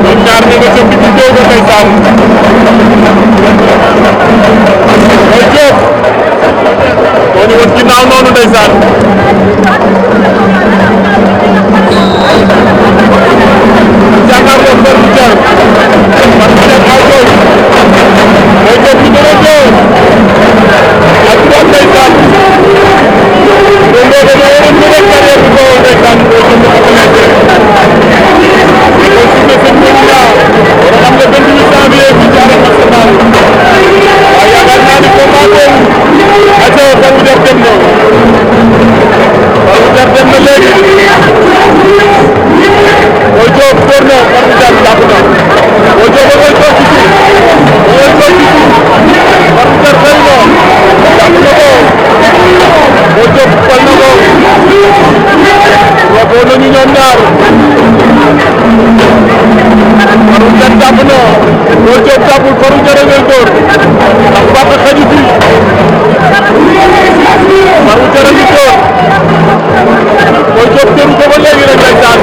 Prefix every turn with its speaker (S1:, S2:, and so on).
S1: ñoom ñaar ñu nga jëm ci jéego ndeysaan Boy Diop moo ñu woon ginnaaw noonu ndeysaan jàkkaarloo Boy Diop Boy Diop numéro 2 ak moom ndeysaan loolu moo waroon ñu def carrière bi ko ndeysaan Boy Diop ko commencé xam nga 28 janvier bi ci arène nationale waaye yaakaar naa ni combat boobu aco Farou Diop dem na Farou Diop dem na léegi Boy Diop door na Farou Diop jàpp na Boy Diop ba ngay toog ci suuf Farou Diop xëy na jàpp na ko Boy Diop fal na ko roboo nañu ñoom ñaar Farou Diop jàpp na Boy Diop jàppul Farou Diop ngay door ndax bàq xaju fi Farou Diop a ngi door Boy Diop teru ko ba léegi rek lay daan